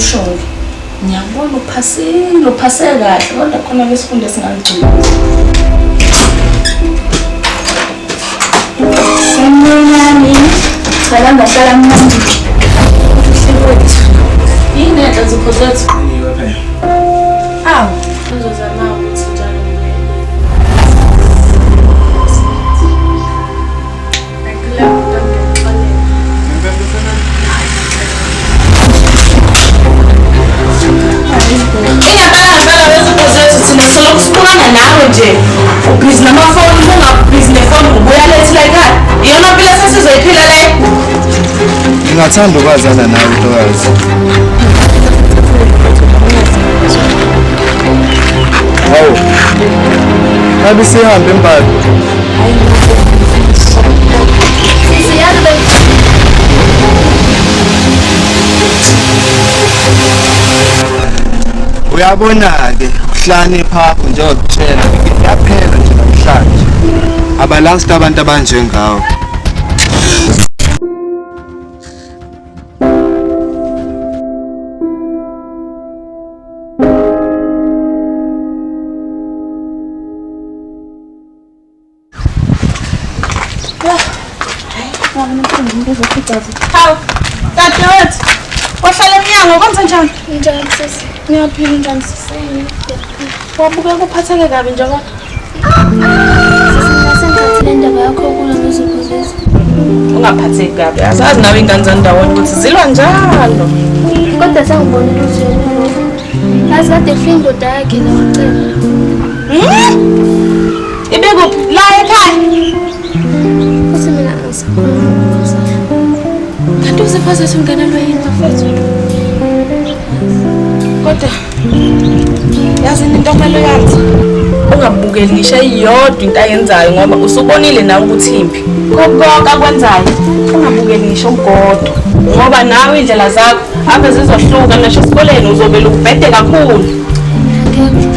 Angikusho-ke. Ngiyakubona uphasile, uphase kahle kodwa khona lesifundo esingangigcina. Sanibonani. Cha la ngahlala mnandi. Kuhle kwethu. Yini enhle zipho zethu? Awu. Ngizozama ukuthi njalo Ingempela ngempela wezipho zethu thina solokhu sibukana nawe nje. Ubhizi namafoni, ungabhizi nefoni ubuya lethi la ekhaya. Iyona mpilo esesizoyiphila le. Ngingathanda ukwazana nawe ntokazi. Hawu. Ngabe sihambe imbali. Uyabona-ke ukuhlakanipha kwakho njengokutshela yaphela nje namhlanje. Abalasti abantu abanjengawe. Hawu, dadewethu, wahlala emnyango kwenze njani? Njani sisi? Ngiyaphila njani sisi? Wabukeka uphatheke kabi nje kodwa. Sisi mina sengikhathele indaba yakho yokulwa nezipho zethu. Ungaphatheki kabi. Asazi nawe ingane zandawonye ukuthi zilwa njalo. Kodwa sengibonile ukuthi uyalwa. Yazi kade efika indoda yakhe la wacela. Ibekuphi? La ekhaya. Futhi mina angisakhoni ukuvusa. Kanti uzipho zethu ungenelwe yini bafethu? Kodwa yazi into okumele uyazi. Ungabukeli ngisho eyodwa into ayenzayo ngoba usubonile nawe ukuthi impi. Konke akwenzayo ungabukeli ngisho ugodo ngoba nawe indlela zakho ave zizohluka ngisho esikoleni uzobela ubhede kakhulu.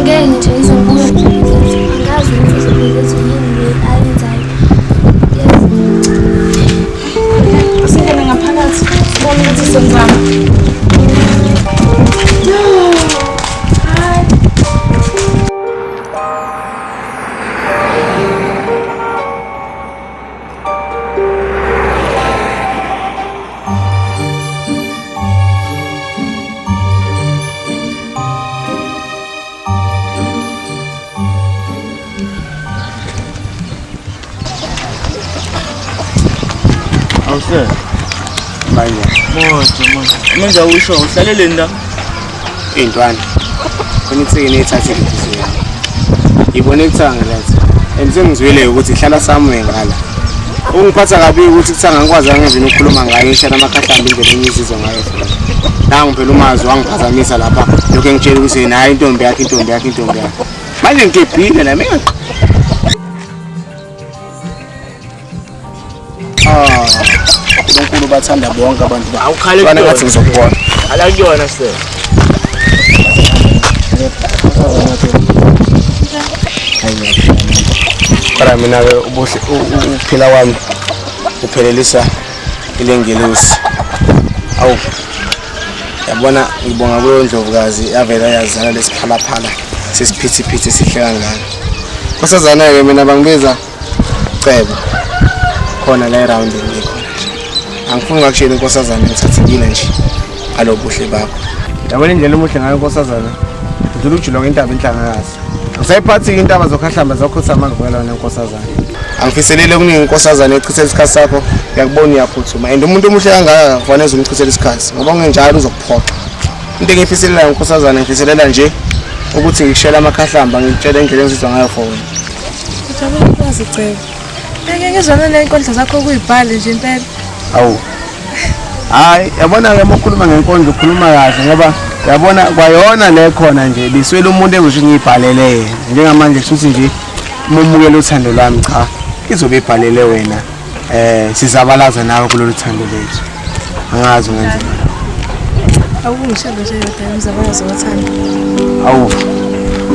Ngeke nje ngizongibuka angazi ukuthi uzipho zethu yini le ayenzayo. Yes. Asingene ngaphakathi sibone ukuthi senzani. Hayi. Awuse. Manje. Manje manje. Manje awusho uhlaleleni la? Iy'ntwana. Khona ithekeni ethathile inhliziyo yami. Ngibone ikuthanga lethi. And sengizwile ukuthi ihlala somewhere ngala. Ungiphatha kabi ukuthi kuthanga ngikwazanga even ukukhuluma ngayo ngishaya amakhahlamba indlela engizizwa ngayo futhi. Nangu phela umazi wangiphazamisa lapha lokho engitshela ukuthi nayo intombi yakhe intombi yakhe intombi yakhe. Manje ngigebhile nami Ah, uNkulunkulu bathanda bonke abantu bakhe. Awukhale Bana kuyona. ngathi ngizokubona. Ala kuyona se. Kodwa mina-ke ubuhle ukuphila kwami kuphelelisa ilengelosi. Awu. Yabona ngibonga kuyo ndlovukazi yavela yazala lesiphalaphala sesiphithiphithi sihle kangaka. Nkosazana-ke mina bangibiza Cebo. Khona la eroundini ngikhona nje. Angifuni ngakushela inkosazana ngithathekile nje ngalobuhle bakho. Yabona indlela omuhle ngayo nkosazana. Ngidlula ujula ngentaba inhlangakazi. Angisayiphathi-ke intaba zokhahlamba zokhothama ngivukela wena nkosazana. Angifiselele okuningi nkosazana echithela isikhathi sakho ngiyakubona uyaphuthuma and umuntu omuhle kangaka kufanele umchithele isikhathi ngoba kungenjalo uzokuphoxa. Into engiyifiselelayo nkosazana ngifiselela nje ukuthi ngikushele amakhahlamba ngikutshele indlela engizizwa ngayo for wena. Ngijabula ukwazi Cebo. Ngeke ngizwana nezinkondlo zakho ukuyibhale nje impela. Awu. Hayi, yabona ke uma ukhuluma ngenkondlo ukhuluma kahle ngoba yabona kwayona le khona nje biswele umuntu engizosho ngiyibhalele yena. Njengamanje kushuthi nje uma umukela uthando lwami cha izobe ibhalele wena. Sizabalaza nawe kulolu thando lethu. Angazi ungenzani. Awukungishada nje yodwa umzabalazo wothando. Awu.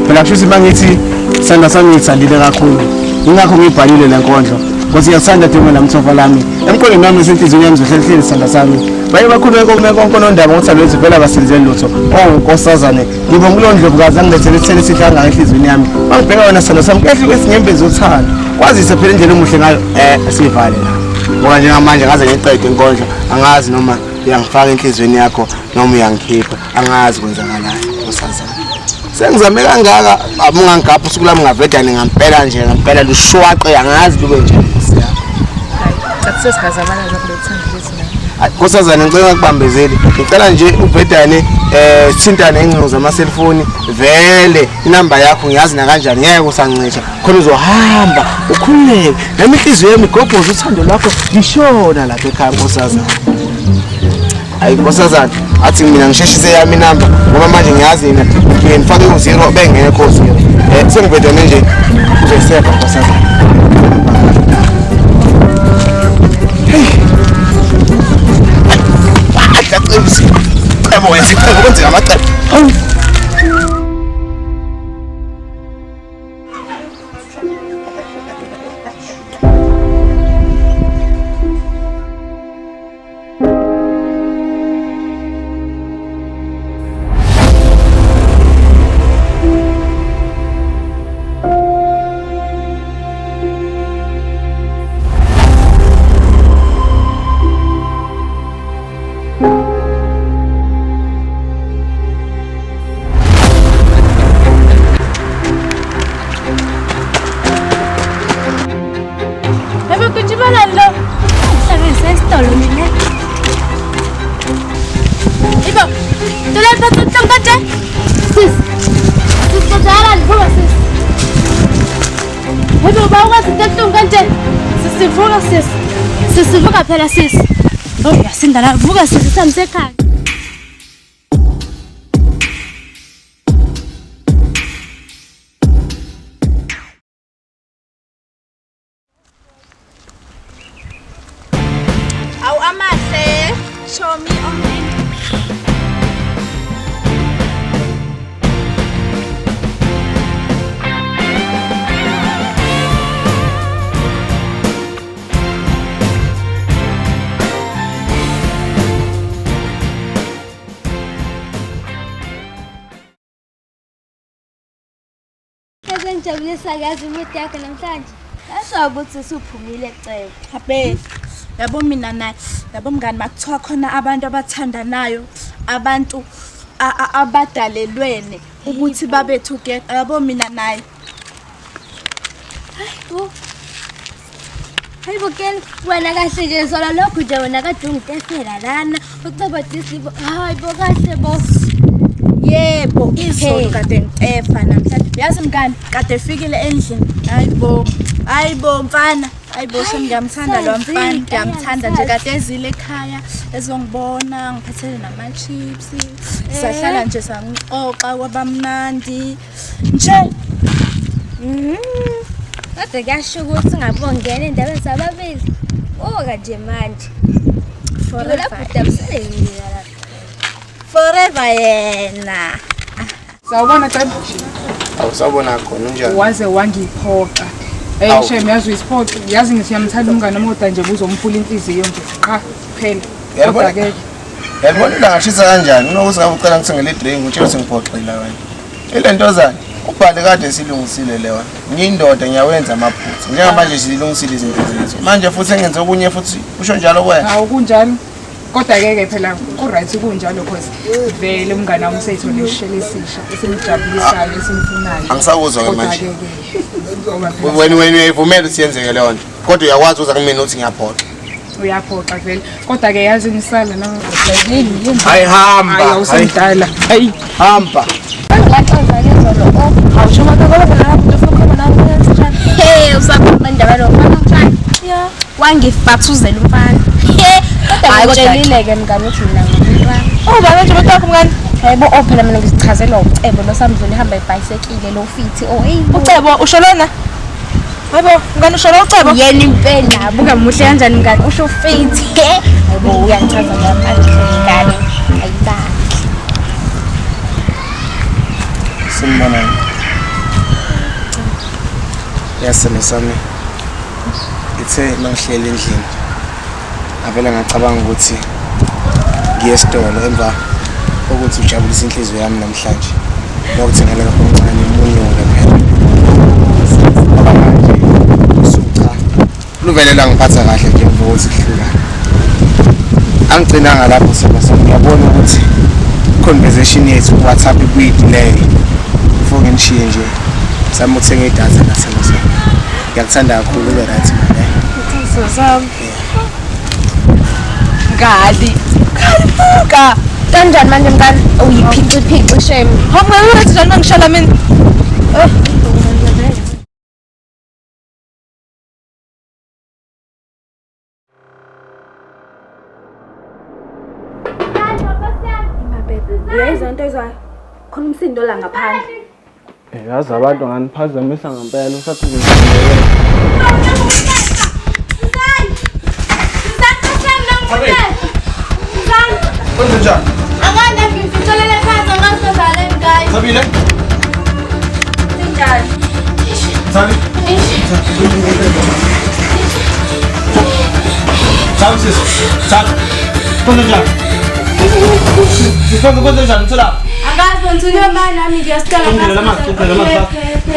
Phela kushuthi mangithi sithanda sami ngithandile kakhulu. Ingakho ngiyibhalile le nkondlo. Nkosi ngiyakuthanda Dume namthofa lami. Emqondweni wami nasenhliziyweni yami zohleli hleli sandla sami. Baye bakhulume konke konke nondaba ngothando lwethu vele abasenzeli lutho. Oh nkosazane, ngibonga kulowo ndlovukazi angilethele isithelo esihle kangaka enhliziyweni yami. Mangibheka wena sandla sami kehluke isinyembezi zothando. Kwazise phela indlela omuhle ngayo sivale la. Ngoba njengamanje ngaze ngiqede inkondlo, angazi noma uyangifaka enhliziyweni yakho noma uyangikhipha, angazi kwenzakalani nkosazane. Sengizame kangaka abungangigapha usuku lami ngavedane ngampela nje ngampela lushwaqe angazi lube njani nkosi yami. Cha sesingazamana nje kulethando lethu nawe. Hayi, Nkosazane ngicela ungakubambezeli. Ngicela nje uvedane sithintane ingcingo zama-cellphone vele inamba yakho ngiyazi nakanjani ngeke usancisha khona uzohamba ukhululeke nami inhliziyo yami igobhoze uthando lwakho lishona lapha ekhaya nkosazane. Hayi nkosazane athi mina ngisheshise yami inamba ngoba manje ngiyazi mina ngifike ngifake u-zero bengekho u-zero. Sengivedane nje uzoyisefa nkosazane. Cebo wena, cebo kwenzeka amacebo. Hawu. Vuka sisi. Sisi vuka phela sisi. Oh uyasinda la. Vuka sisi sihambise ekhaya. Awu amahle, chomi omnene. Ngijabulisa yazi imudi yakho namhlanje. Yasho ukuthi usuphumile cebo. Habe, yabo mina naye, yabo mngani makuthiwa khona abantu abathandanayo, abantu abadalelwene ukuthi babe together. Yabo mina naye. Hayibo. Hayibo Ken, wena kahle nje sola lokhu nje wena kade ungitefela lana. Uceba disibo. Hayibo kahle bo. Yebo, izolo kade ngitefa namhlanje. Yazi mngani, kade efikile endlini. Hayibo. Hayibo mfana. Hayibo sengiyamthanda lo mfana, ngiyamthanda nje kade ezile ekhaya ezongibona, ngiphathele nama-chips. Sahlala nje sangixoxa kwabamnandi. Nje. Kodwa kuyasho ukuthi ungabongena endabeni zababili. Oka nje manje. Forever. Forever yena. Sawubona Cebo. Awusabona khona unjani? Waze wangiphoxa. Shem yazi uyisiphoxo. Yazi ngithi uyamthanda umngane wami kodwa nje buzomphula inhliziyo nje. Qha kuphela. Kodwa ke Yalibona ilanga kanjani? Unokuthi ngabe ucela ngithengele i-drink utshela ukuthi ngiphoxile wena. Ile ntozana ubhale kade silungisile leyo. Ngiyindoda ngiyawenza amaphutha. Njengamanje silungisile izinto zethu. Manje futhi engenze okunye futhi usho njalo kuwena. Hawu kunjalo. Kodwa ke phela ku-right kunjalo cause vele umngane wami useyithole isishelo esisha esimjabulisayo esimfunayo. Angisakuzwa ke manje. Wena uyayivumela ukuthi yenzeke leyo nto. Kodwa uyakwazi uza kumina uthi ngiyaphoxa. Uyaphoxa vele. Kodwa ke yazi ngisala na. Hayi hamba. Hayi awusemdala. Hayi hamba. Hey, usakhuluma indaba lo mfana umfana. Yeah. Wangifathuzela umfana. Kodwa ngitshelile ke mngani ukuthi mina ngumuntu wami. Oh baba nje umuntu wakho mngani. Hayibo oh phela mina ngizichazela uCebo lo samdlula ehamba ibhayisekile lo fithi. Oh hey. Ucebo usho lona? Hayibo mngani usho lo uCebo? Yena impela buka muhle kanjani mngani usho fithi. Hayibo uyangichaza manje mngani. Ayibani. Simbona. Yasene sami. Ngithe mangihleli endlini ngavele ngacabanga ukuthi ngiye esitolo emva kokuthi ujabulise inhliziyo yami namhlanje. Ngiyokuthengela okuncane umunyuke phela. Ngoba manje usuku cha luvele langiphatha kahle nje emva kokuthi kuhlukane. Angigcinanga lapho sona ngiyabona ukuthi conversation yethu ku-WhatsApp ibuyi-delay. Before nginishiye nje sami uthenga idatha nasema sami. Ngiyakuthanda kakhulu ube right man. Eh? Sami. Ngali. Ngali buka. Kanjani manje mngani? Uyiphiciphici shame. Hawu mngani uthi njani mangishala mina? Oh. Uyayizwa into oyizwayo? Khona umsindo la ngaphandle. Yazi abantu nganiphazamisa ngempela usathi ngizibekele. Kwenzenjani? Thabile? Thabi? Thabi sis. Thabi. Kwenzenjani? Sisi kwenzenjani? Mthola.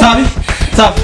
Thabi. Thabi.